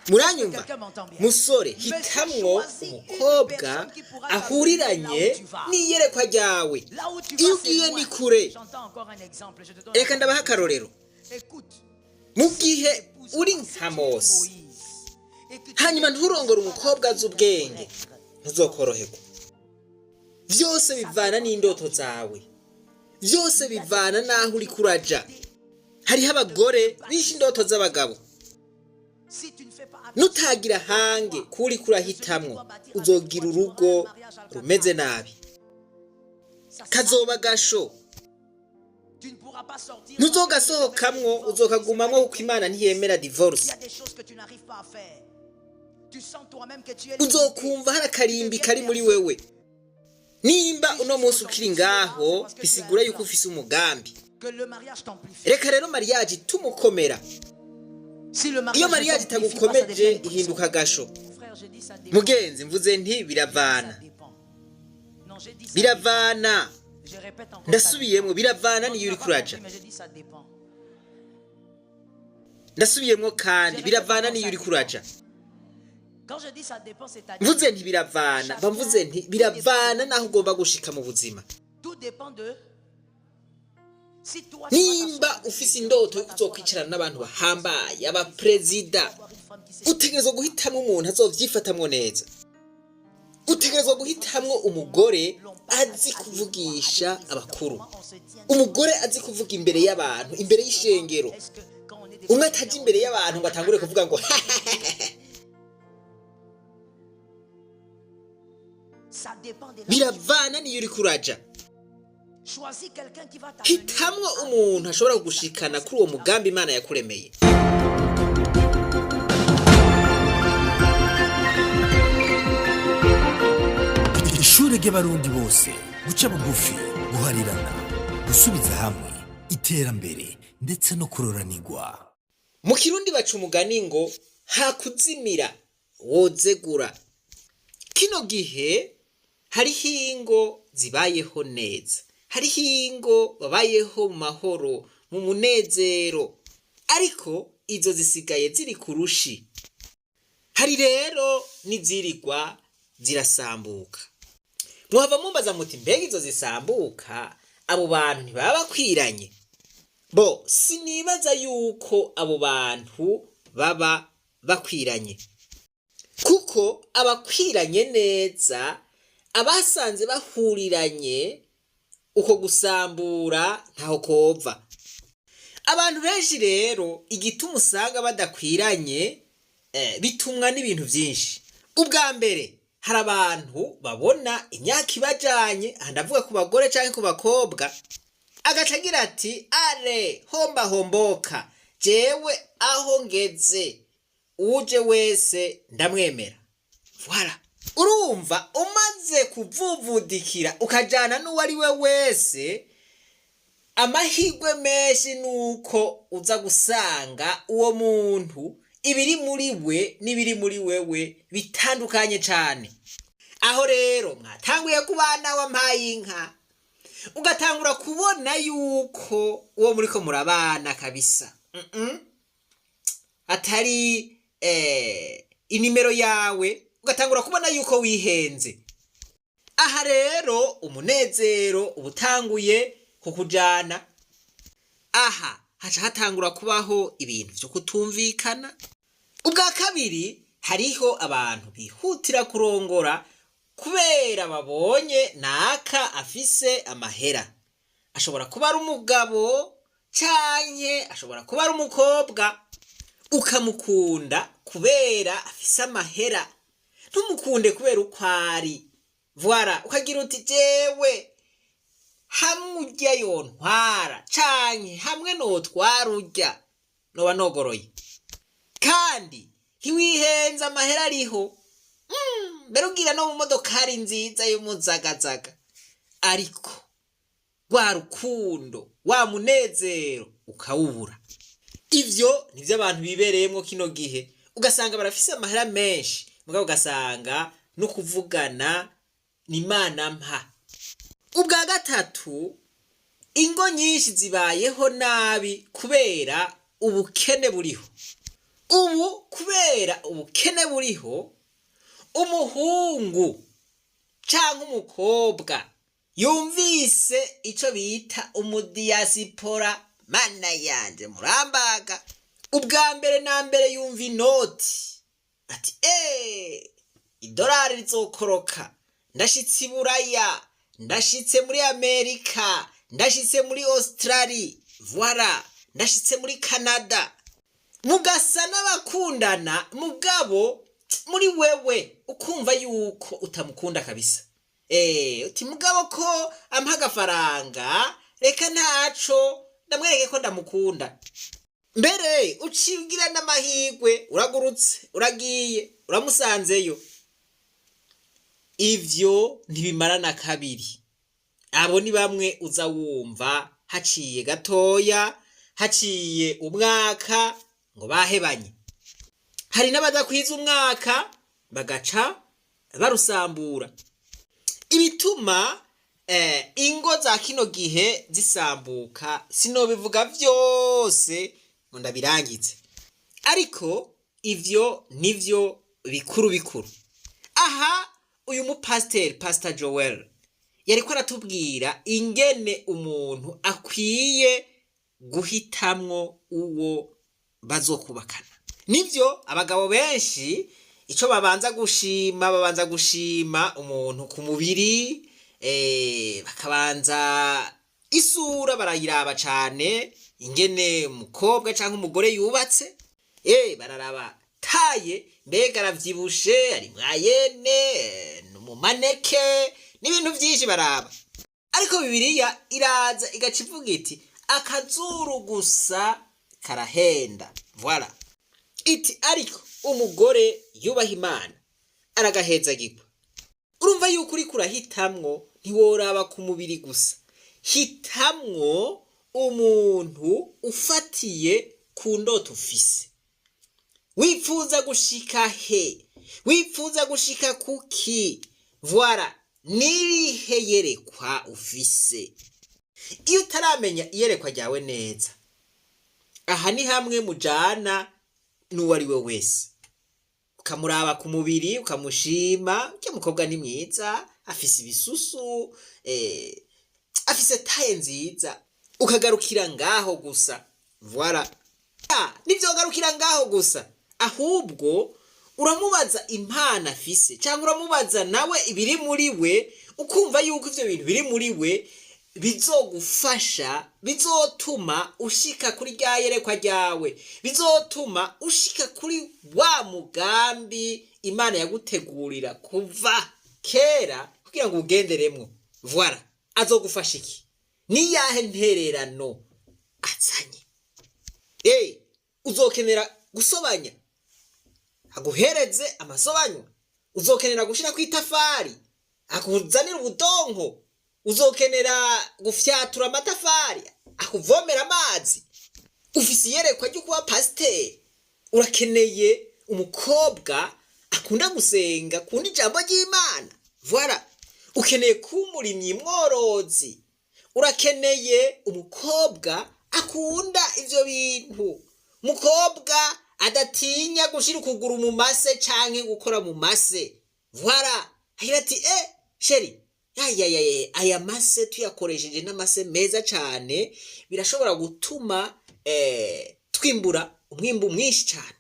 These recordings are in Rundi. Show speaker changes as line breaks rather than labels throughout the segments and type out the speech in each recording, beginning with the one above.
Muranyumva? Musore, hitamwo umukobwa ahuriranye n'iyerekwa ryawe. Iyo ugiye ni kure. Reka ndabaha akarorero. Mu gihe uri nka Mose, hanyuma nturongore umukobwa azi ubwenge, ntuzokoroherwa. Byose bivana n'indoto zawe, byose bivana n'aho uri kuraja. Hariho abagore bishe indoto z'abagabo. Nutagira hange kuri kurahitamwo, uzogira urugo rumeze nabi, kazoba gasho. Ntuzogasohokamwo, uzokagumamwo, kuko Imana ntiyemera divorce. Uzokumva hari akarimbi kari muri wewe. Nimba uno munsi ukiri ngaho, bisigura yuko ufise umugambi. Reka rero mariage itumukomera. Iyo mariage itagukomeje, ihinduka agasho. Mugenzi, mvuze nti biravana, biravana. Ndasubiyemwo, biravana niyo uri kuraja. Ndasubiyemwo kandi, biravana niyo uri kuraja. Mvuze nti biravana, mba mvuze nti biravana naho ugomba gushika mu buzima. Nimba ufise indoto yo kuzokwicarana n'abantu bahambaye, abaperezida, utegerezwa guhitamwo umuntu azovyifatamwo neza. Utegerezwa guhitamwo umugore azi kuvugisha abakuru, umugore azi kuvuga imbere y'abantu, imbere y'ishengero, umwe ataja imbere y'abantu ngo atangure kuvuga ngo. Biravana niyo uri kuraja. Hitamwo umuntu ashobora kugushikana kuri uwo mugambi Imana yakuremeye.
Ishure ry'Abarundi bose, guca bugufi, guharirana, gusubiza hamwe, iterambere ndetse no kuroranirwa.
Mu Kirundi baca umugani ngo hakuzimira wozegura. Kino gihe hariho ingo zibayeho neza, hariho ingo babayeho mu mahoro, mu munezero, ariko izo zisigaye ziri ku rushi. Hari rero n'izirirwa zirasambuka. Mwava mumbaza muti: mbega izo zisambuka, abo bantu ntibaba bakwiranye? Bo sinibaza yuko abo bantu baba bakwiranye, kuko abakwiranye neza, abasanze bahuriranye, uko gusambura ntaho kova. Abantu benshi rero, igituma usanga badakwiranye bitumwa n'ibintu byinshi. Ubwa mbere, hari abantu babona imyaka ibajanye, aha ndavuga ku bagore canke ku bakobwa, agaca agira ati: are homba homboka, jewe aho ngeze uje wese ndamwemera. Voilà. Urumva umaze kuvuvudikira ukajana n'uwo ari we wese, amahirwe menshi nuko uza gusanga uwo muntu ibiri muri we n'ibiri muri wewe bitandukanye cane. Aho rero mwatanguye kubana, wampaye inka, ugatangura kubona yuko uwo muriko murabana kabisa atari inimero yawe, ugatangura kubona yuko wihenze. Aha rero umunezero uba utanguye kukujana. Aha haca hatangura kubaho ibintu vyo kutumvikana. Ubwa kabiri, hariho abantu bihutira kurongora kubera babonye naka afise amahera. Ashobora kuba ari umugabo canke ashobora kuba ari umukobwa, ukamukunda kubera afise amahera, ntumukunde kubera uko ari. Voilà, ukagira uti: jewe hamwe urya yontwara canke hamwe notwara urya, noba nogoroye. Kandi ntiwihenze, amahera ariho, mbere ugira no mu modokari nziza y'umuzagazaga, ariko rwa rukundo, wa munezero ukawubura. Ivyo nivyo abantu bibereyemwo kino gihe. Ugasanga barafise amahera menshi, mugabo ugasanga no kuvugana ni Imana mpa. Ubwa gatatu, ingo nyinshi zibayeho nabi kubera ubukene buriho. Ubu kubera ubukene buriho, umuhungu cyangwa umukobwa yumvise icyo bita umudiyasipora, mana yanjye, murambaga, ubwa mbere na mbere yumva inoti, ati: "Eee, idolari rizokoroka, ndashitse i Buraya, ndashitse muri Amerika, ndashitse muri Australie, voilà, ndashitse muri Canada." Mugasa n'abakundana, mugabo muri wewe ukumva yuko utamukunda kabisa. Uti: "Mugabo ko ampa agafaranga, reka ntaco ndamwereke ko ndamukunda." Mbere ucibwira n'amahirwe, uragurutse, uragiye, uramusanzeyo. Ivyo ntibimarana kabiri. Abo ni bamwe uza wumva haciye gatoya, haciye umwaka, ngo bahebanye. Hari n'abadakwiza umwaka bagaca barusambura. Ibituma ingo za kino gihe zisambuka sinobivuga vyose ngo ndabirangize, ariko ivyo nivyo bikuru bikuru. Aha uyu mupasiteri, Pastor Joel, yariko aratubwira ingene umuntu akwiye guhitamwo uwo bazokubakana. Nivyo, abagabo benshi ico babanza gushima, babanza gushima umuntu ku mubiri, bakabanza isura barayiraba cane, ingene umukobwa canke umugore yubatse, bararaba taille, mbega aravyibushe, ari mwayene, ni umumaneke, n'ibintu vyinshi baraba. Ariko Bibiliya iraza igaca ivuga iti: "Akazuru gusa karahenda." Voilà. Iti: "Ariko umugore yubaha Imana aragahezagirwa." Urumva yuko uriko urahitamwo, ntiworaba ku mubiri gusa. Hitamwo umuntu ufatiye ku ndoto ufise. Wifuza gushika he? Wifuza gushika kuki? Voilà, nirihe yerekwa ufise? Iyo utaramenya iyerekwa ryawe neza, aha ni hamwe mujana n'uwo ari we wese, ukamuraba ku mubiri, ukamushima: "Urya mukobwa ni mwiza, afise ibisusu, afise taille nziza." Ukagarukira ngaho gusa. Voilà, ntivyogarukira ngaho gusa, ahubwo uramubaza impano afise, cyangwa uramubaza nawe ibiri muri we, ukumva yuko ivyo bintu biri muri we bizogufasha, bizotuma ushika kuri rya yerekwa ryawe, bizotuma ushika kuri wa mugambi Imana yagutegurira kuva kera kugira ngo ugenderemwo. Voilà, azogufasha iki? Niyahe ntererano azanye? Uzokenera gusobanya, aguhereze amasobanywa. Uzokenera gushira ku itafari, akuzanira ubudonko. Uzokenera gufyatura amatafari, akuvomera amazi. Ufise iyerekwa ryo kuba pasiteri, urakeneye umukobwa akunda gusenga, akunda ijambo ry'Imana. Voilà. Ukeneye kuba umurimyi mworozi, urakeneye umukobwa akunda ivyo bintu, umukobwa adatinya gushira ukuguru mu mase canke gukora mu mase. Voilà, agira ati: "Chéri, ayayaya, aya mase tuyakoresheje n'amase meza cane, birashobora gutuma twimbura umwimbu mwinshi cane."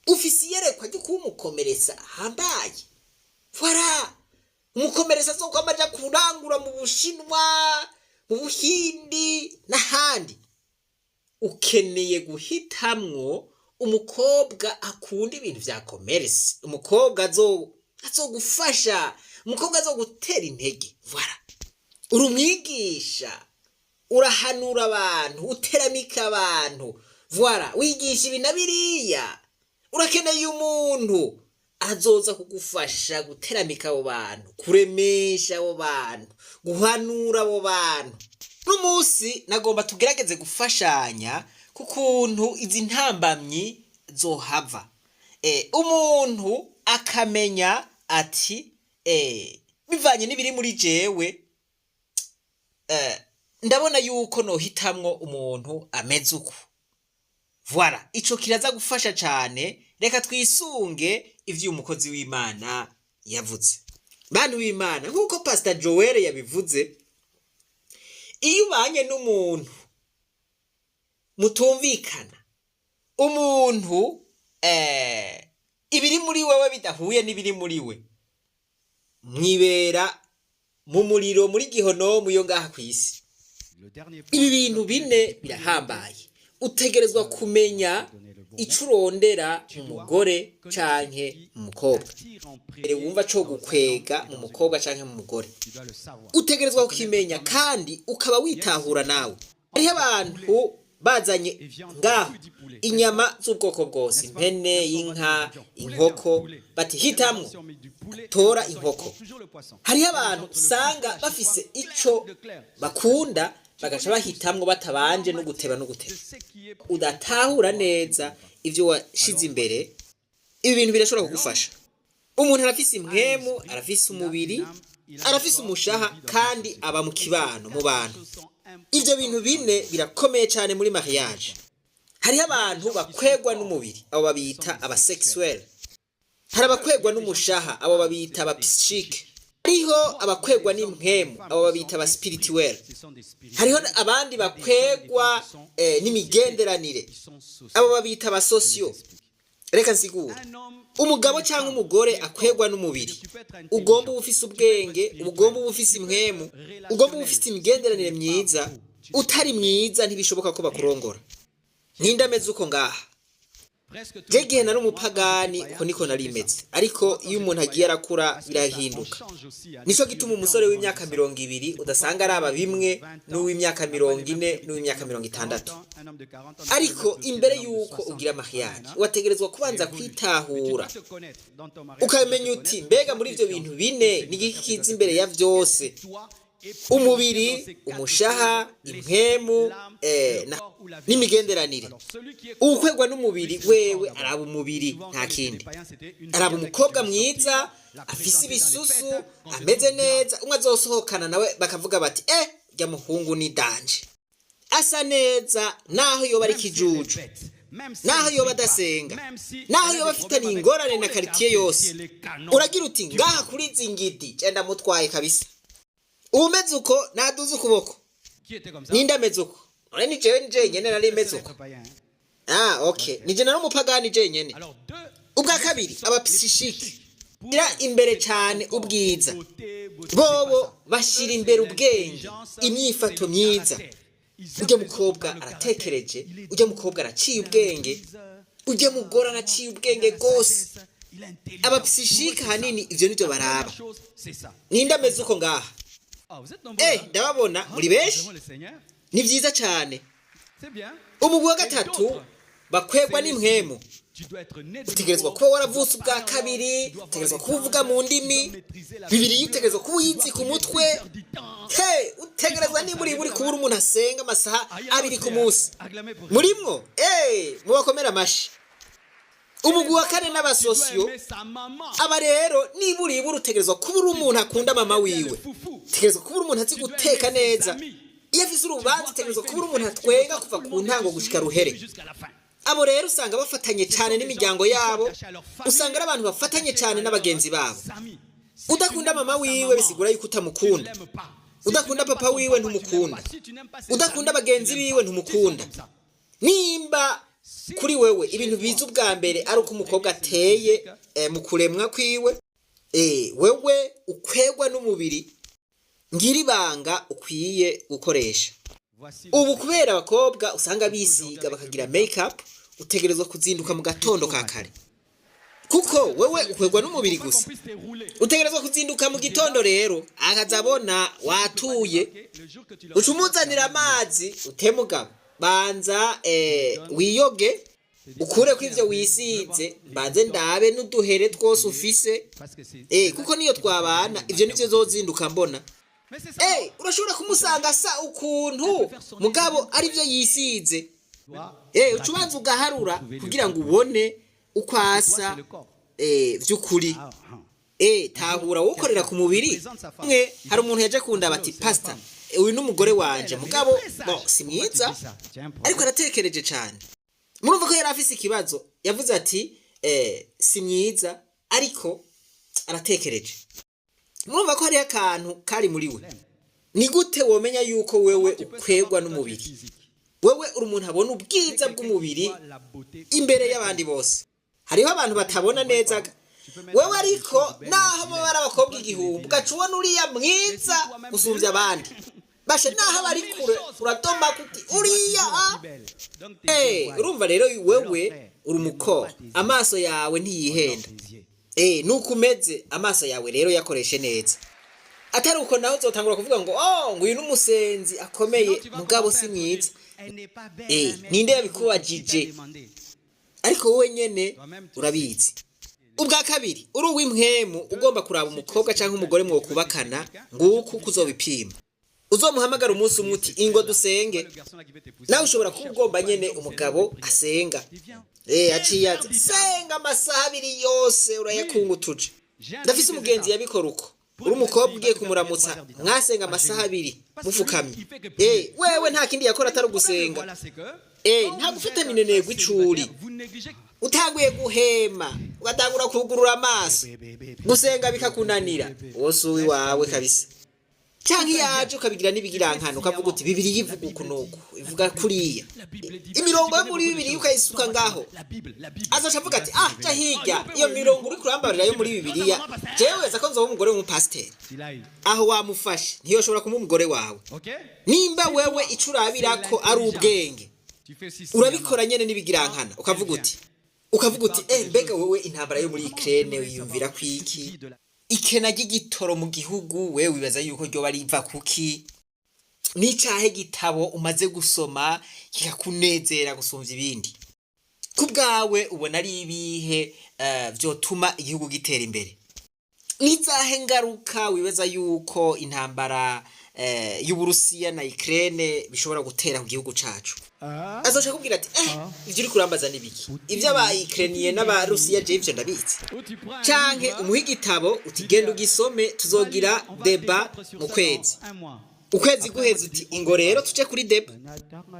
Ufise iyerekwa ryo kuba umukomeresa ahambaye. Voilà, umukomeresa azokwama aja kurangura mu Bushinwa, mu Buhindi n'ahandi. Ukeneye guhitamwo umukobwa akunda ibintu vya commerce, umukobwa azogufasha, umukobwa azogutera intege. Voilà. Uri umwigisha, urahanura abantu, uteramika abantu. Voilà, wigisha ibi na biriya. Urakeneye umuntu azoza kugufasha guteramika abo bantu, kuremesha abo bantu, guhanura abo bantu. N'umunsi nagomba tugerageze gufashanya ku kuntu izi ntambamyi zohava, umuntu akamenya ati: "Bivanye n'ibiri muri jewe, ndabona yuko nohitamwo umuntu ameze uku." Voilà, ico kiraza gufasha cane. Reka twisunge ivyo umukozi w'Imana yavuze. Bantu b'Imana, nk'uko Pastor Joel yabivuze, iyo ubanye n'umuntu mutumvikana, umuntu ibiri muri wewe bidahuye n'ibiri muri we, mwibera mu muriro, muri gihonomu yo ngaha kw'isi. Ibi bintu bine birahambaye. Utegerezwa kumenya ico urondera mu mugore canke mu mukobwa. Mbere wumva co gukwega mu mukobwa canke mu mugore, utegerezwa kukimenya kandi ukaba witahura nawe. Hariho abantu bazanye ngaho inyama z'ubwoko bwose, impene, inka, inkoko, bati hitamwo, tora inkoko. Hariho abantu usanga bafise ico bakunda, bagaca bahitamwo batabanje no guteba no guteba. Udatahura neza ivyo washize imbere, ibi bintu birashobora kugufasha. Umuntu arafise impwemu, arafise umubiri, arafise umushaha, kandi aba mu kibano, mu bantu. Ivyo bintu bine birakomeye cyane muri mariage. Hariho abantu bakwegwa n'umubiri, abo babita aba sexuel. Hari abakwegwa n'umushaha, abo babita aba psychique. Hariho abakwegwa n'impwemu, abo babita aba spirituel. Hariho abandi bakwegwa n'imigenderanire, abo babita aba sociaux. Reka nsigure. Umugabo cyangwa umugore akwegwa n'umubiri, ugomba uba ufise ubwenge, ugomba uba ufise impwemu, ugomba uba ufise imigenderanire myiza. Utari mwiza, ntibishoboka ko bakurongora. Ninde ameze uko ngaha? Je gihe nari umupagani, uko niko nari meze, ariko iyo umuntu agiye arakura birahinduka. Nico gituma umusore w'imyaka 20 udasanga araba bimwe n'uw'imyaka 40 n'uw'imyaka 60. Ariko imbere y'uko ugira mariage, wategerezwa kubanza kwitahura, ukamenya uti mbega muri ivyo bintu bine ni igiki kiza imbere ya vyose? Umubiri, umushaha, impwemu n'imigenderanire. Ukwegwa n'umubiri wewe araba umubiri, nta kindi. Araba umukobwa mwiza, afise ibisusu, ameze neza, umwe azosohokana nawe bakavuga bati rya muhungu ni danger, asa neza, naho yoba ari kijuju, naho yoba adasenga, naho yoba afitanye ingorane na quartier yose, uragira uti ngaha kuri izi ngidi genda mutwaye kabisa. Umeze uko naduze ukuboko. Ninde ameze uko? None ni jewe jenyene nari meze uko? Ah, okay, nije nari umupagani jenyene. Ubwa kabiri, aba psychique ira imbere cyane ubwiza. Bobo bashira imbere ubwenge, imyifato myiza. Ujya mukobwa aratekereje, ujya mukobwa araciye ubwenge, ujya mugore araciye ubwenge rwose. Aba psychique hanini ivyo nivyo baraba. Ninde ameze uko ngaha? Ndababona muri benshi, ni vyiza cyane. Umugwi wa gatatu bakwegwa n'impwemu. Utegerezwa kuba waravutse ubwa kabiri, utegerezwa kuba uvuga mu ndimi, Bibiliya utegerezwa kuba uyizi ku mutwe. He, utegerezwa niba uri kuba uri umuntu asenga amasaha 2 ku munsi. Murimwo mubakomera amashi. Umugwi wa kane n'aba sociaux. Aba rero niba uribura, utegerezwa kuba uri umuntu akunda mama wiwe, utegerezwa kuba uri umuntu azi guteka neza. Iyo afise urubanza, utegerezwa kuba uri umuntu atwenga kuva ku ntango gushika ruhere. Abo rero usanga bafatanye cyane n'imiryango yabo, usanga ari abantu bafatanye cyane n'abagenzi babo. Udakunda mama wiwe bisigura yuko utamukunda, udakunda papa wiwe ntumukunda, udakunda bagenzi biwe ntumukunda. Nimba kuri wewe ibintu biza ubwa mbere ari uko umukobwa ateye mu kuremwa kwiwe, wewe ukwegwa n'umubiri, ngira ibanga ukwiye gukoresha. Ubu kubera abakobwa usanga bisiga bakagira make up, utegerezwa kuzinduka mu gatondo ka kare, kuko wewe ukwegwa n'umubiri gusa. Utegerezwa kuzinduka mu gitondo rero, akazabona watuye, uca umuzanira amazi, utemugabo banza wiyoge, ukure ko ivyo wisize, mbanze ndabe n'uduhere twose ufise, kuko niyo twabana ivyo nivyo zozinduka mbona. Urashobora kumusanga asa ukuntu, mugabo arivyo yisize. Uca ubanza ugaharura kugira ngo ubone uko asa vy'ukuri. Tahura wokorera ku mubiri mwe. Hari umuntu yaje kundaba ati pastor, uyu n'umugore wanje, mugabo bo si mwiza, ariko aratekereje cyane. Murumva ko yari afise ikibazo. Yavuze ati si mwiza, ariko aratekereje. Murumva ko hariho akantu kari muri we. Ni gute womenya yuko wewe ukwegwa n'umubiri? Wewe uri umuntu abona ubwiza bw'umubiri imbere y'abandi bose. Hariho abantu batabona neza wewe, ariko naho baba ari abakobwa 1000, ugaca ubona uriya mwiza gusumbya abandi. Bashe naho bari kure, uradoma kuti uriya. Urumva rero, wewe uri umukobwa, amaso yawe ntiyihenda. Nuko umeze, amaso yawe rero yakoreshe neza. Atari uko nawe uzotangura kuvuga ngo: "Oh, ngo uyu n'umusenzi akomeye, mugabo si mwiza." Ninde yabikubajije? Ariko wowe nyene urabizi. Ubwa kabiri, uri uw'impwemu, ugomba kuraba umukobwa cyangwa umugore mwokubakana, nguku kuzobipima. Uzomuhamagara umunsi umwe uti: "Ingo dusenge." Nawe ushobora kuba ugomba nyene umugabo asenga. Aciye aza senga amasaha 2 yose, urayakungutuje. Ndafise umugenzi yabikora uko. Uri umukobwa ugiye kumuramutsa, mwasenga amasaha 2 mufukamye. Wewe nta kindi yakora atari ugusenga. Nta gufata minenegwa icuri. Utanguye guhema, ugatangura kugurura amaso, gusenga bikakunanira, uwo si uwiwawe kabisa. Canke iyo aje ukabigira n'ibigirankano, ukavuga uti: "Bibiliya ivuga uku nuku, ivuga kuriya." Imirongo yo muri Bibiliya ukayisuka ngaho, azoca avuga ati: "Ah, ca hirya, iyo mirongo uri kurambarira yo muri Bibiliya, jewe weza ko nzoba umugore w'umupasiteri." Aho wamufashe, ntiyoshobora kuba umugore wawe. Nimba wewe ico urabirako ari ubwenge, urabikora nyene n'ibigirankana, ukavuga uti: "Mbega wewe intambara yo muri Ukraine wiyumvira kwiki? Ikena ry'igitoro mu gihugu wewe wibaza yuko ryoba riva kuki? N'icahe gitabo umaze gusoma kikakunezera gusumvya ibindi? Ku bwawe ubona ari ibihe vyotuma igihugu gitera imbere? Nizahe ngaruka wibaza yuko intambara y'Uburusiya na Ukraine bishobora gutera ku gihugu cacu?" Azoca akubwira ati: "Ivyo uri kurambaza nibiki? Ivyo aba Ukrainiens n'Abarusiya, je ivyo ndabizi." Canke umuhe igitabo uti: "Genda ugisome, tuzogira débat mu kwezi." Ukwezi guheze uti: "Ingo rero tuje kuri débat."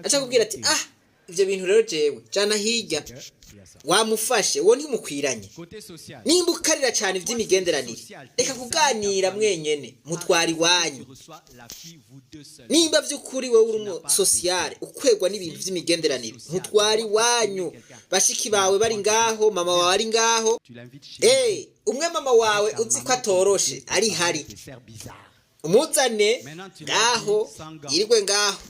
Aca akubwira ati: "Ah, ivyo bintu rero jewe jana hirya." Wamufashe, uwo ntimukwiranye. Nimba ukarira cane ivy'imigenderanire, reka kuganira mwenyene, mutwara iwanyu. Nimba vy'ukuri wewe uri umu sociale, ukwegwa n'ibintu vy'imigenderanire, mutwara iwanyu, bashiki bawe bari ngaho, mama wawe ari ngaho. Umwe mama wawe uzi ko atoroshe ari hari, umuzane ngaho, yirirwe ngaho.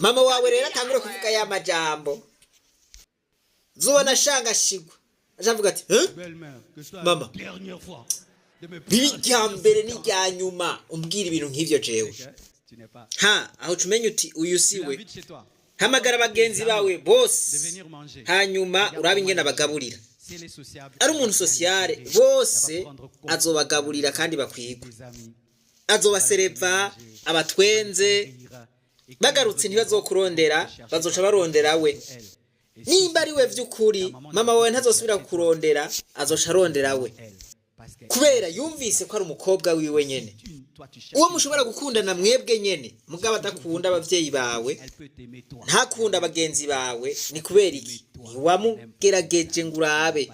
Mama wawe rero atangure kuvuga ya majambo zubona shangashigwa, acavuga ati: "Eh? Mama, bibi irya mbere n'irya nyuma umbwira ibintu nk'ivyo jewe." Ha, aho uca uti: "Uyu si we." Hamagara bagenzi bawe bose, hanyuma urabe ingene abagaburira. Ari umuntu sociale, bose azobagaburira kandi bakwigwa, azobasereva, abatwenze. Bagarutse ntibazokurondera, bazoca barondera we. Nimba ari we vy'ukuri, mama wawe ntazosubira kukurondera, azoca arondera we, kubera yumvise ko ari umukobwa wiwe nyene. Uwo mushobora gukundana mwebwe nyene, mugabo adakunda abavyeyi bawe, ntakunda bagenzi bawe, ni kubera iki? Ntiwamugerageje ngo urabe.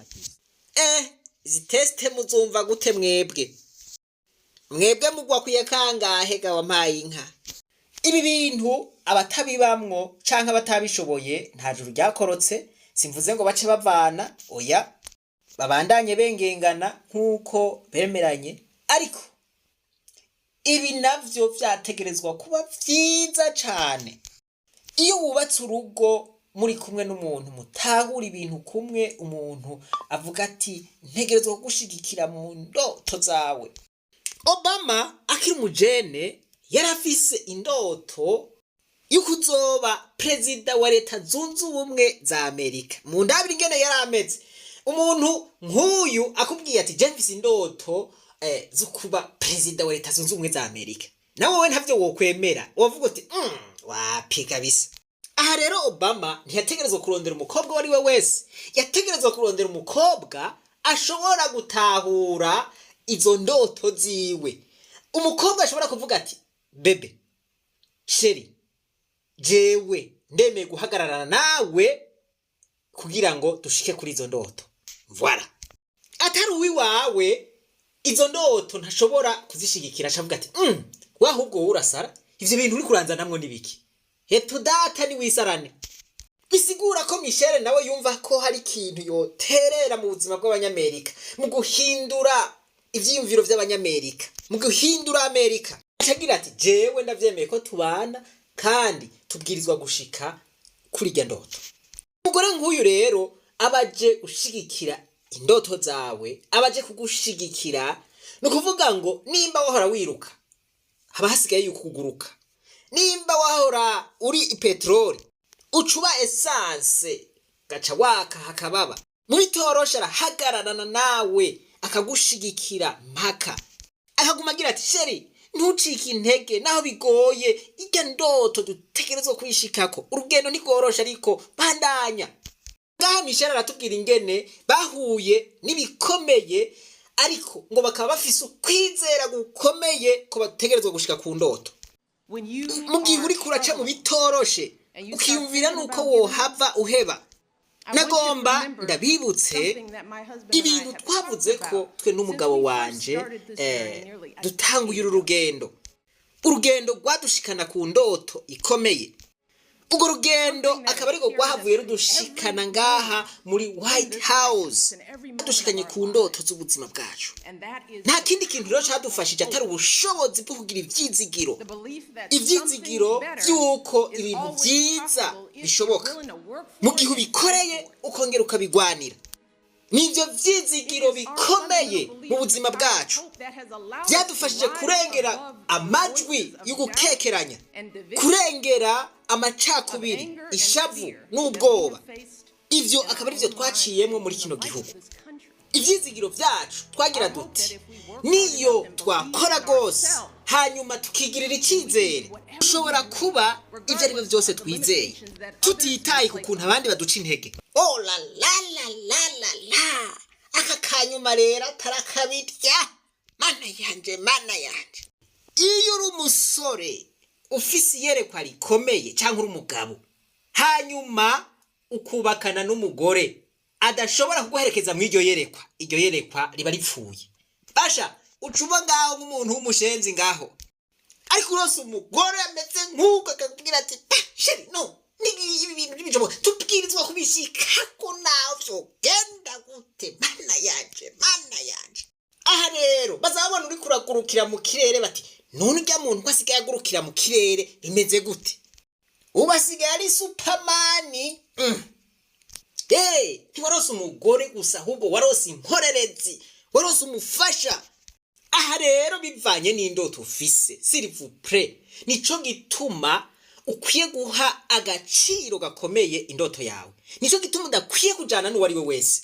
Izi test muzumva gute mwebwe? Mwebwe mugwa kuye kangahe ga wampaye inka? Ibi bintu abatabibamwo canke abatabishoboye, nta juru ryakorotse. Simvuze ngo bace bavana, oya, babandanye bengengana nk'uko bemeranye. Ariko ibi navyo vyategerezwa kuba vyiza cane iyo wubatse urugo muri kumwe n'umuntu mutahura ibintu kumwe, umuntu avuga ati: "Ntegerezwa kugushigikira mu ndoto zawe." Obama akiri umujene yari afise indoto yuko uzoba perezida wa Leta Zunze Ubumwe za Amerika. Mu ndabiri ingene yari ameze, umuntu nk'uyu akubwiye ati: "Je mfise indoto zo kuba perezida wa Leta Zunze Ubumwe za Amerika," nawe wowe ntavyo wokwemera, wovuga uti: "Wapi kabisa." Aha rero Obama ntiyategerezwa kurondera umukobwa uwo ari we wese, yategerezwa kurondera umukobwa ashobora gutahura izo ndoto ziwe, umukobwa ashobora kuvuga ati: "Bébé chéri, jewe ndemeye guhagararana nawe." Kugira ngo dushike kuri izo ndoto. Voilà. Atari uwiwawe, izo ndoto ntashobora kuzishigikira, acavuga ati: we ahubwo wowe urasara, ivyo bintu uri kuranzanamwo n'ibiki? Hetu data niwisarane." Bisigura ko Michelle nawe yumva ko hari ikintu yoterera mu buzima bw'Abanyamerika, mu guhindura ivyiyumviro vy'Abanyamerika, mu guhindura Amerika. Acagira ati: "Jewe ndavyemeye ko tubana, kandi tubwirizwa gushika kuri irya ndoto." Umugore nk'uyu rero aba aje gushigikira indoto zawe, aba aje kugushigikira. Ni ukuvuga ngo nimba wahora wiruka, haba hasigaye yuko uguruka. Nimba wahora uri ipeteroli, ucuba essence, gaca waka hakababa. Mu bitoroshe arahagararana nawe, akagushigikira mpaka, akaguma agira ati: "Chéri, ntucike intege naho bigoye, irya ndoto dutegerezwa kuyishikako. Urugendo ntigoroshe, ariko bandanya." Ngaha Michelle aratubwira ingene bahuye n'ibikomeye, ariko ngo bakaba bafise ukwizera gukomeye ko bategerezwa gushika ku ndoto. Mu gihe uriko uraca mu bitoroshe, ukiyumvira nuko wohava uheba, nagomba ndabibutse ibintu twavuze ko twe n'umugabo wanje dutanguye uru rugendo, urugendo rwadushikana ku ndoto ikomeye. Urwo rugendo akaba ariko rwahavuye rudushikana ngaha muri White House, dushikanye ku ndoto z'ubuzima bwacu. Nta kindi kintu rero cadufashije atari ubushobozi bwo kugira ivyizigiro, ivyizigiro vy'uko ibintu vyiza bishoboka mu gihe ubikoreye, ukongera ukabigwanira. Nivyo vyizigiro bikomeye mu buzima bwacu byadufashije kurengera amajwi y'ugukekeranya, kurengera amacakubiri, ishavu n'ubwoba. Ivyo akaba ari byo twaciyemo muri kino gihugu. Ivyizigiro vyacu twagira duti: niyo twakora rwose, hanyuma tukigirira icizere, dushobora kuba ibyo ari byo byose twizeye, tutitaye ku kuntu abandi baduca intege. Oh la la la la la la! Aka kanyuma rero atarakabirya. Mana yanje, mana yanje! Iyo uri umusore ufise iyerekwa rikomeye, cyangwa uri umugabo, hanyuma ukubakana n'umugore adashobora kuguherekeza mu iryo yerekwa, iryo yerekwa riba ripfuye. Basha uca uba ngaho nk'umuntu w'umushenzi ngaho. Ariko urose umugore ameze nk'uko, akakubwira ati: "Pa, chéri, no ibi bintu ntibishoboka, tubwirizwa kubishikako naho vyogenda gute." Mana yanje, mana yanje! Aha rero bazabona uriko uragurukira mu kirere, bati: "None urya muntu ko asigaye agurukira mu kirere, bimeze gute? Ubu asigaye ari Superman." Hey, ntiwarose umugore gusa, ahubwo warose inkorerezi, warose umufasha. Aha rero bivanye n'indoto ufise, s'il vous plaît, nico gituma ukwiye guha agaciro gakomeye indoto yawe. Nico gituma udakwiye kujana n'uwo ari we wese,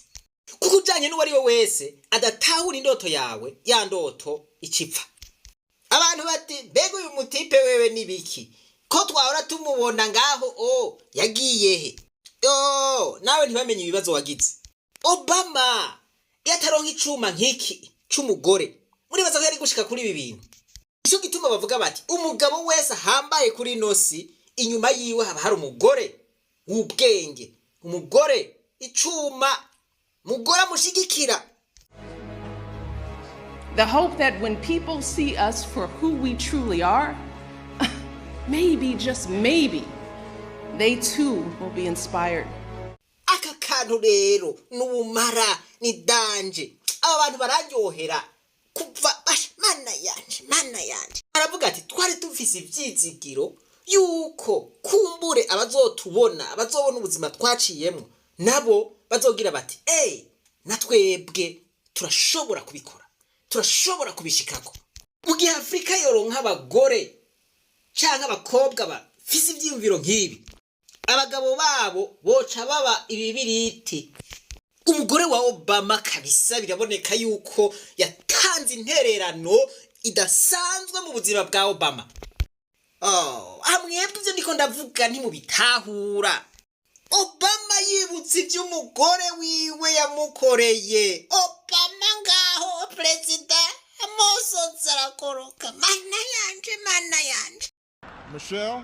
kuko ujanye n'uwo ari we wese adatahura indoto yawe, ya ndoto icipfa. Abantu bati: "Mbega uyu mutipe wewe nibiki, ko twahora tumubona ngaho, o yagiye he?" Yo, nawe ntibamenye ibibazo wagize. Obama iyo ataronka icuma nk'iki c'umugore, muribaza ko yari gushika kuri ibi bintu? Nico gituma bavuga bati: umugabo wese ahambaye kuri ino si, inyuma yiwe haba hari umugore w'ubwenge, umugore icuma, mugore amushigikira.
The hope that when people see us for who we truly are, maybe, just maybe, they too will be inspired.
Aka kantu rero n'ubumara, ni danger. Aba bantu bararyohera kuva basha. Mana yanje, mana yanje! Aravuga ati: "Twari dufise ivyizigiro yuko kumbure abazotubona, abazobona ubuzima twaciyemwo, nabo bazogira bati: 'Ey, na twebwe turashobora kubikora, turashobora kubishikako.'" Mu gihe Afurika yoronka abagore canke abakobwa bafise ivyiyumviro nk'ibi, abagabo babo boca baba ibibiriti. Umugore wa Obama kabisa biraboneka yuko yatanze intererano idasanzwe mu buzima bwa Obama. Oh, amwebwe ivyo ndiko ndavuga ntimubitahura. Obama yibutse ivy'umugore wiwe yamukoreye. Obama ngaho perezida, amosozi arakoroka. Mana yanje, mana yanje!
Michelle,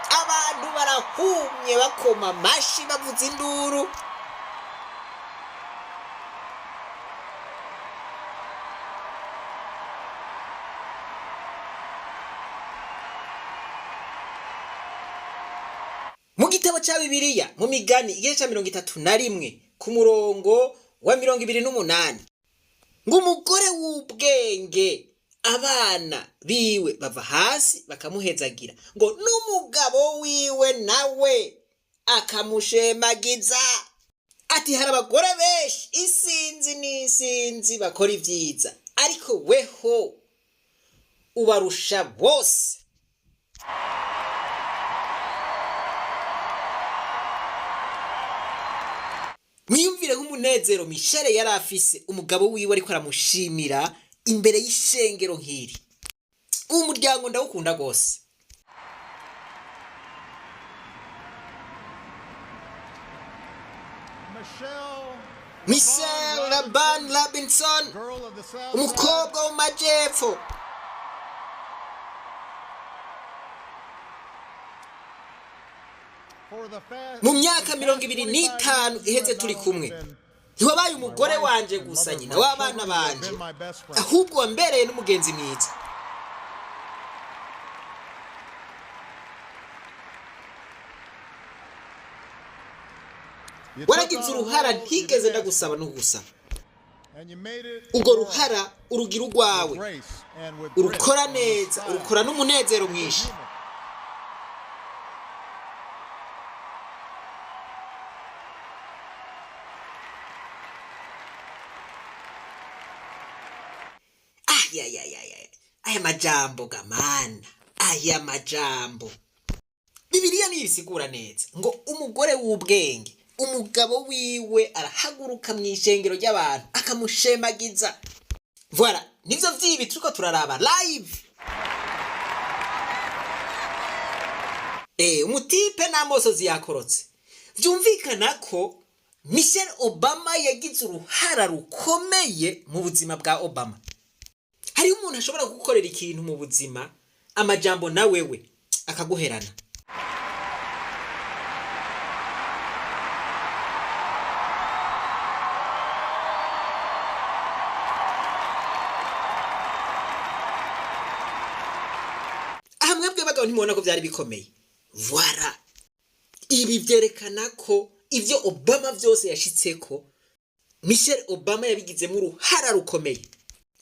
Abantu Abantu barahumye, bakoma amashi, bavuza induru. Mu gitabo cya Bibiliya, mu Migani, igice cya 31, ku murongo wa 28, ngo umugore w'ubwenge, abana biwe bava hasi bakamuhezagira, ngo n'umugabo wiwe nawe akamushemagiza. Ati hari abagore benshi isinzi n'isinzi bakora ibyiza, ariko weho ubarusha bose. Mwiyumvire nk'umunezero Michelle yari afise, umugabo wiwe ariko aramushimira imbere y'ishengero nk'iri. Uwo muryango ndawukunda rwose. Michelle Laban Robinson, umukobwa wo mu majyepfo. Mu myaka 25 iheze turi kumwe, ntiwabaye umugore wanje gusa, nyina w'abana banje, ahubwo wambereye n'umugenzi mwiza. Waragize uruhara ntigeze ndagusaba no gusaba. Urwo ruhara urugira urwawe, urukora neza, urukora n'umunezero mwinshi. Ayayayaya, aya majambo gamana, aya majambo Bibiliya niyisigura neza, ngo umugore w'ubwenge, umugabo wiwe arahaguruka mu ishengero ry'abantu akamushemagiza. Voilà, nivyo vyibi turiko turaraba live. Umutipe n'amosozi yakorotse. Vyumvikana ko Michelle Obama yagize uruhara rukomeye mu buzima bwa Obama. Hariho umuntu ashobora kugukorera ikintu mu buzima, amajambo na wewe akaguherana. Aha mwebwe bagabo ntimubona ko byari bikomeye? Voilà, ibi vyerekana ko ivyo Obama vyose yashitseko, Michelle Obama yabigizemo uruhara rukomeye.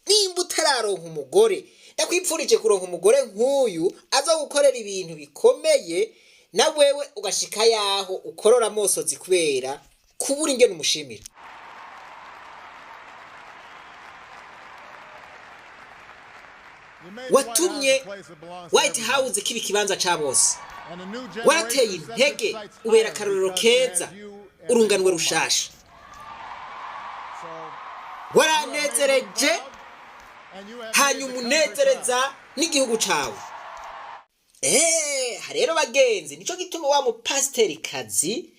Nimba utararonka umugore, ndakwipfurije kuronka umugore nk'uyu aza gukorera ibintu bikomeye, na wewe ugashika yaho ukorora amosozi kubera kubura ingene umushimira. Watumye White House kiba ikibanza ca bose, warateye intege, ubera akarorero keza urunganwe rushasha, waranezereje, hanyuma unezereza n'igihugu cawe. Rero bagenzi, nico gituma wa mupasiterikazi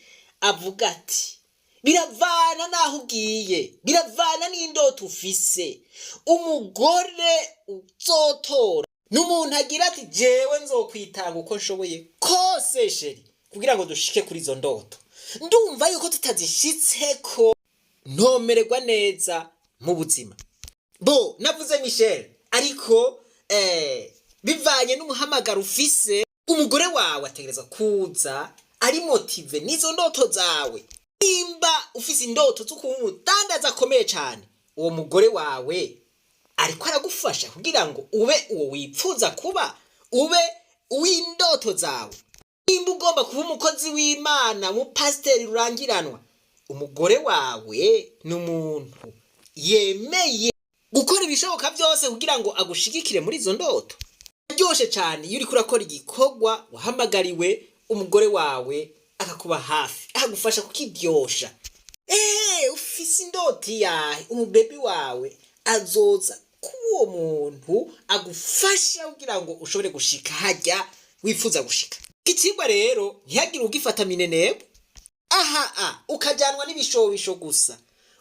avuga ati biravana n'aho ugiye, biravana n'indoto ufise. Umugore uzotora n'umuntu agira ati jewe nzokwitanga uko nshoboye kose, chérie, kugira ngo dushike kuri izo ndoto. Ndumva yuko tutazishitseko ntomererwa neza mu buzima. Bo navuze Michelle, ariko bivanye n'umuhamagaro ufise, umugore wawe ategerezwa kuza ari motivé n'izo ndoto zawe. Nimba ufise indoto zo kuba umudandaza akomeye cyane, uwo mugore wawe ariko aragufasha kugira ngo ube uwo wipfuza kuba, ube uw'indoto zawe. Nimba ugomba kuba umukozi w'Imana, umupasiteri rurangiranwa, umugore wawe ni umuntu yemeye gukora ibishoboka byose kugira ngo agushigikire muri izo ndoto. Byoshe cyane iyo uriko urakora igikorwa wahamagariwe, umugore wawe akakuba hafi, akagufasha kukiryosha. Ufise indoto yahe, umubebi wawe azoza kuwo muntu agufasha kugira ngo ushobore gushika hajya wifuza gushika. Ikigwa rero, ntihagire ugifata minenebo aha a ukajyanwa n'ibishobisho gusa,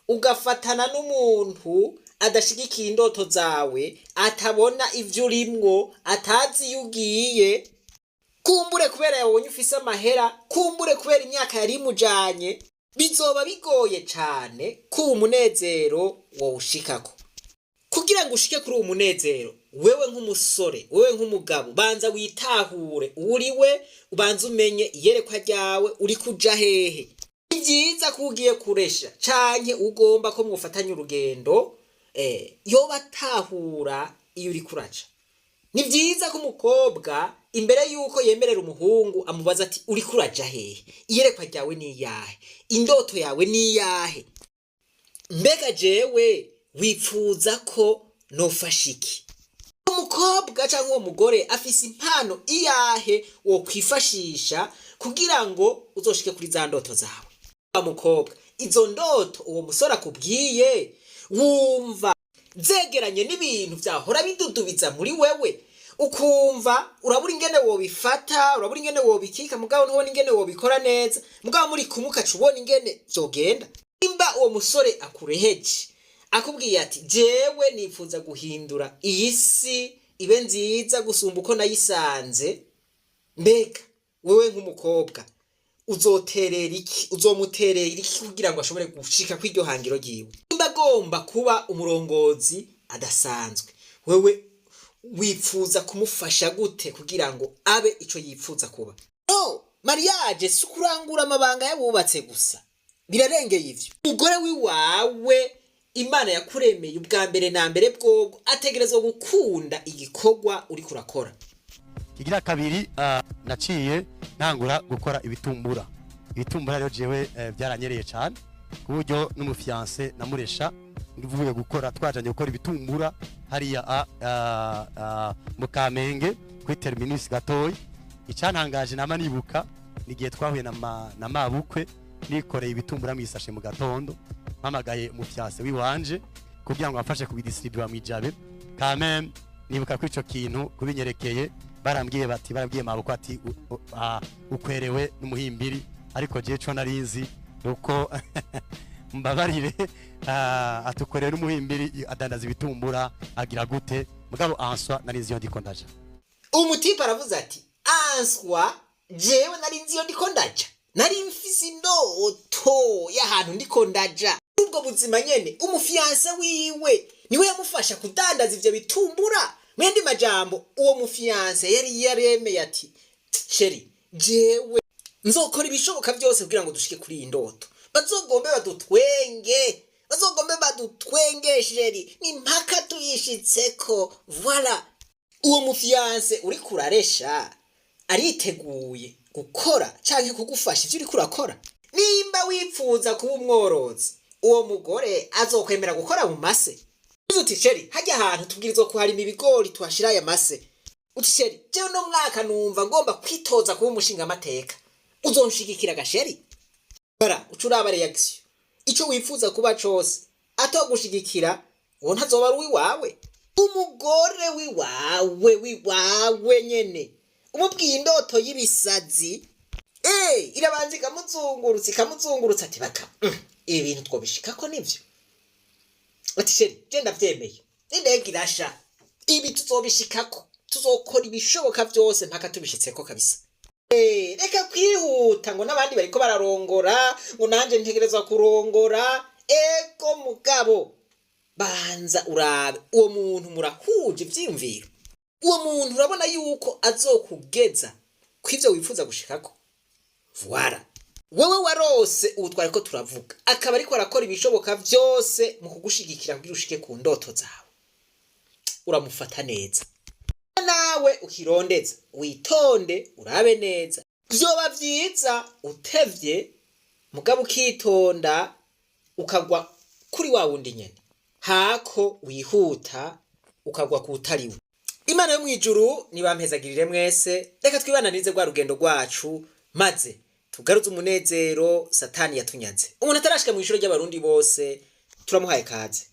ugafatana n'umuntu adashigikiye indoto zawe, atabona ivyo urimwo, atazi iyo ugiye. Kumbure kubera yabonye ufise amahera, kumbure kubera imyaka yari imujanye, bizoba bigoye cane ko uwo munezero wowushikako. Kugira ngo ushike kuri uwo munezero, wewe nk'umusore, wewe nk'umugabo, banza witahure uriwe, ubanza umenye iyerekwa ryawe, uri kuja hehe. Ni vyiza ko ugiye kuresha canke ugomba ko mwofatanya urugendo, yoba atahura iyo uri kuraca. Ni vyiza ko umukobwa imbere yuko yemerera umuhungu amubaza ati: "Uri kuraja hehe? Iyerekwa ryawe ni iyahe? Indoto yawe ni iyahe? Mbega jewe wipfuza ko nofasha iki?" Umukobwa cyangwa uwo mugore afise impano iyahe wokwifashisha kugira ngo uzoshike kuri za ndoto zawe? Wa mukobwa, izo ndoto uwo musore akubwiye wumva zegeranye n'ibintu vyahora bidudubiza muri wewe, ukumva urabura ingene wobifata, urabura ingene wobikika, mugabo ntubona ingene wobikora neza, mugabo muri kumwe ukaca ubona ingene vyogenda? Nimba uwo musore akureheje akubwiye ati: "Jewe nifuza guhindura iyi si ibe nziza gusumba uko nayisanze", mbega wewe nk'umukobwa uzoterera iki, uzomuterera iki kugira ngo ashobore gushika kw'iryo hangiro ryiwe? Nimba agomba kuba umurongozi adasanzwe, wewe wipfuza kumufasha gute kugira ngo abe ico yipfuza kuba? No mariage si ukurangura amabanga y'abubatse gusa, birarengeye ivyo. Umugore wiwawe Imana yakuremeye, ubwa mbere na mbere bwobwo ategerezwa gukunda igikorwa uriko urakora.
Kigira kabiri, naciye ntangura gukora ibitumbura. Ibitumbura rero jewe byaranyereye cyane, ku buryo n'umu fiancée namuresha mvuye gukora, twajanye gukora ibitumbura hariya mu Kamenge kuri terminus gatoyi. Icyantangaje nama nibuka ni igihe twahuye na mabukwe nikoreye ibitumbura mu isashe mu gatondo, mpamagaye umu fiancée wiwanje kugira ngo amfashe kubidistribua mu Ijabe. Quand nibuka ko ico kintu kubinyerekeye barambwiye bati, barabwiye mabukwe ati: "Ukwerewe n'umuhimbiri." Ariko jewe co narinzi nuko mbabarire, atukorewe n'umuhimbiri adandaza ibitumbura agira gute, mugabo answa narinzi iyo ndiko ndaja.
Umutipe aravuze ati: "Answa jewe nari nzi iyo ndiko ndaja, nari mfise indoto y'ahantu ndiko ndaja." Ubwo buzima nyene umu fiancé wiwe niwe yamufasha kudandaza ivyo bitumbura. Mu yandi majambo, uwo mu fiancé yari yaremeye ati: "Chéri, jewe nzokora ibishoboka byose kugira ngo dushike kuri iyi ndoto. Bazogombe badutwenge, bazogombe badutwenge, chéri, ni mpaka tuyishitseko." Voilà, uwo mu fiancé uriko uraresha ariteguye gukora canke kugufasha ivyo uriko urakora? Nimba wipfuza kuba umworozi, uwo mugore azokwemera gukora mu mase? Uzi uti: "Chéri, hajya ahantu tubwirizwa kuharima ibigori, tuhashira aya mase." Uti: "Chéri, jewe no mwaka numva ngomba kwitoza kuba umushingamateka, uzonshigikira ga chéri?" Bara uca uraba réaction. Ico wifuza kuba cose atogushigikira, uwo ntazoba ari uwiwawe. Umugore wiwawe, wiwawe nyene, umubwiye indoto y'ibisazi, irabanza ikamuzungurutsa, ikamuzungurutsa, ati: "Baka ibi bintu twobishikako nivyo?" Ati: "Chéri, je ndavyemeye, n'indege irasha, ibi tuzobishikako, tuzokora ibishoboka vyose mpaka tubishitseko kabisa." Reka kwihuta ngo n'abandi bariko bararongora, ngo nanje ntegerezwa kurongora. Ego, mugabo banza urabe uwo muntu murahuje ivyiyumviro? Uwo muntu urabona yuko azokugeza kw'ivyo wifuza gushikako? Voilà, wewe warose ubu twariko turavuga, akaba ariko arakora ibishoboka vyose mu kugushigikira kugira ushike ku ndoto zawe, uramufata neza. Nawe ukirondeza, witonde, urabe neza. Vyoba vyiza utevye mugabo ukitonda ukagwa kuri wa wundi nyene, hako wihuta ukagwa kutariwe. Imana yo mw'ijuru nibampezagirire mwese. Reka twibananize rwa rugendo rwacu, maze tugaruze umunezero Satani yatunyaze. Umuntu atarashika mw'ishure ry'Abarundi bose, turamuhaye kaze.